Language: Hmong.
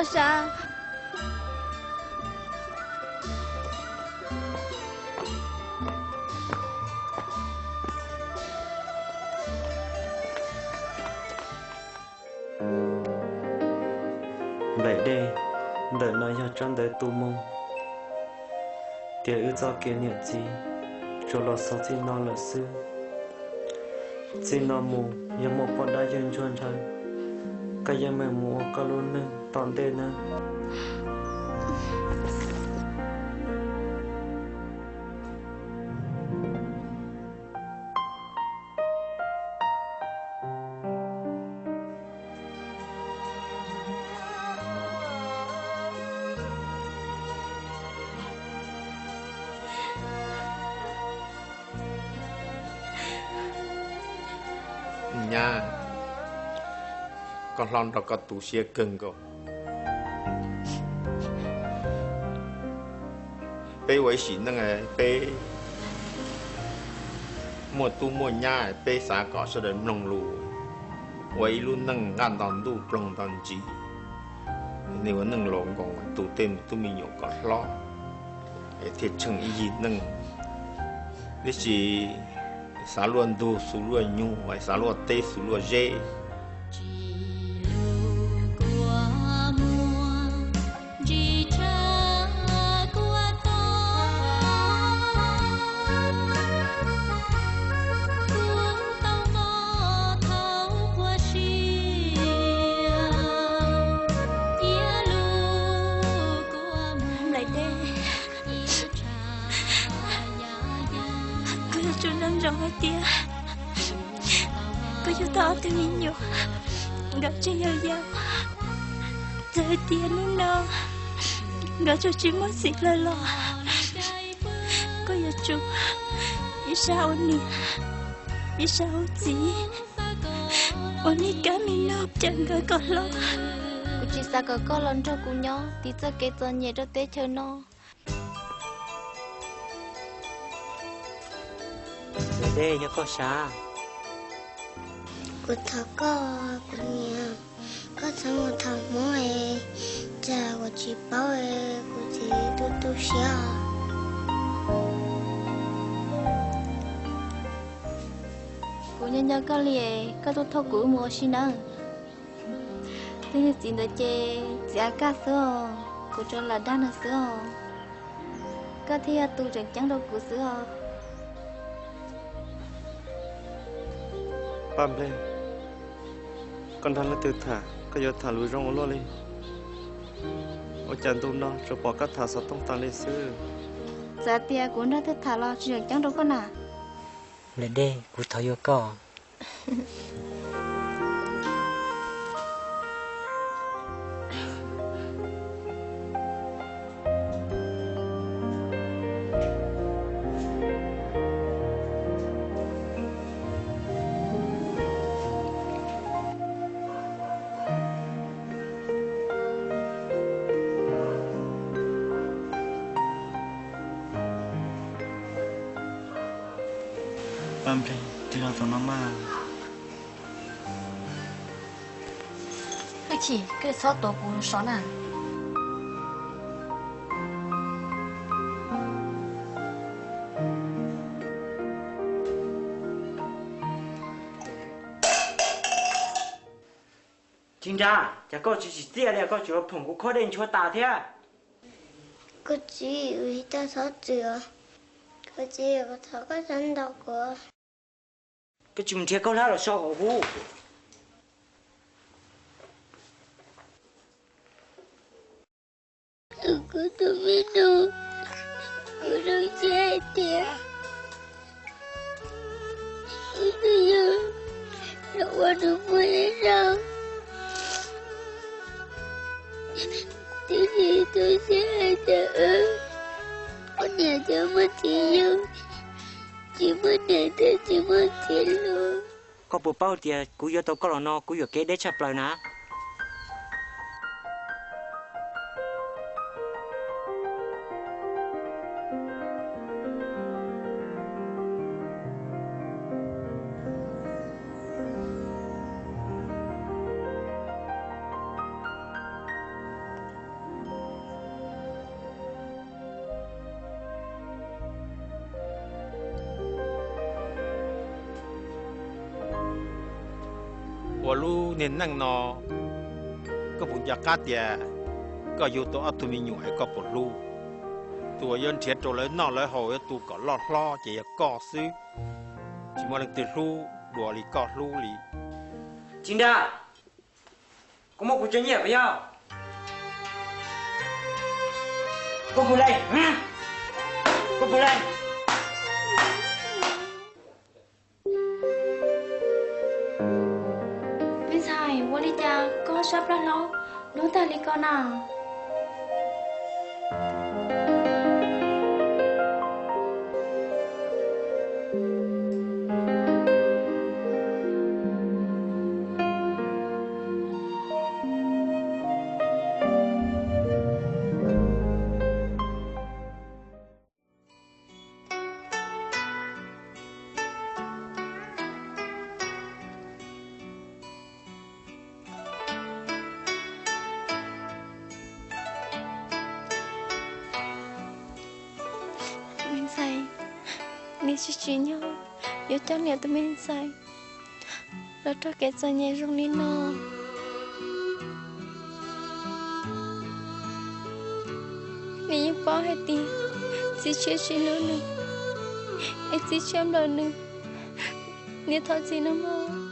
Sav. Nplaim Dej, ntawm no yog tsab ntawv tu moo tias wb txoj kev niam txiv tsuas los xaus txij no lawm xwb. Txij no mus yog muaj poj dab yawg ntsuag nrhaw, koj yeej meem mus ua koj lub neej tom ntej nawb. Nyab, koj hlob nrog koj tu siab kawg nkaus. Peb ua ib sim neej, peb muaj tub muaj nyab, peb xav kom sawv daws mloog lus, ua ib lub neej nqaj nto ntuj ploog nto ntsis. Nej ua neej laus nkoos tu tej tub me nyuam kom hlob, es thiaj tsheej ib yig neej. Tiam sis xav luaj ntug xus luaj nyug, xav luaj teb xus luaj zeb. Nplaim Dej, kuv yuav tsum nco ntsoov hais tias koj yuav tau ob tug me nyuam, nkawd tseem yau yau. Txawm hais tias hnub no nkawd tseem tsis muaj txiv lawm los koj yuav tsum ib sab ua niam, ib sab ua txiv, ua niag kab me nug cawm nkawd kom hlob. Kuv tsis xav kom koj los nrog kuv nyob tiv txoj kev txom nyem rau teb chaws no. Nplaim Dej, yog koj sav. Kuv thov koj, kuv niam, koj txhob mus tham Hmoob es, tsam kuv tsis paub es kuv txiv tu tu siab os. Kuv nco nco koj li es koj tuaj thauj kuv wb mus ua si nawb. Leej niag txiv ntawd ces txiv a kaj xwb os, kuv tsuas lam dag nws xwb os. Koj thiaj yog tus tseem ceeb rau kuv xwb os. Paj Nplej, koj nrog leej twg tham, koj yuav tham lus zoo ua luaj li? Ua cas ntu no tsuas pom koj tham xov tooj tas li xwb? Txawm tias kuv nrog twg tham los tsis tseem ceeb rau koj na. Nplaim Dej, kuv thov yuav koj. Paj Nplej, tig los tom no mas. Hwj chim, koj txhob tuav kuv sov na. Txiv Nra, cas koj tsis tsim txiaj li, koj tseem yuav phoom kuv khob dej nchuav tas thiab. Kuv txiv, kuv tsis tau xov txwm os. Kuv txiv, kuv thov koj txhob ntaus kuv. Koj tsis mus nrhiav khaub hlab los so hauv hub. Kuv tus me nus, kuv zoo siab hais tias wb twb yog los ua nus muag li no. Tiam sis tu siab hais tias wb ua niam ces muaj txiv yug, tsis muaj niam ces tsis muaj txiv hluas. Koj puas paub tias kuv yuav tau koj los no kuv yuam kev deb tshaj plaws na? Ua lub niag neej no, koj puas nco qab tias koj yug tau ob tug me nyuam es koj puas hlub? Tus uas yuav nrhiav rau lawv noj lawv haus yuav tu kom loj hlob ces yog koj xwb, tsis muaj leej twg hlub dua li koj hlub li. Txiv Nra, koj muab kuv cov nyiaj puas yog? Koj puas lees? Koj puas lees? Me ntxhais, ua li cas koj sab plab hlaub hnub tag li ko na? Me ntxhais, niam tsis tsim nyog yuav coj niam tus me ntxhais los raug kev txom nyem zoo li no. Niam yeej paub hais tias txiv tshiab tsis hlub nws, es txiv tshiab nplawm nws. Niam thov txim nawb mog.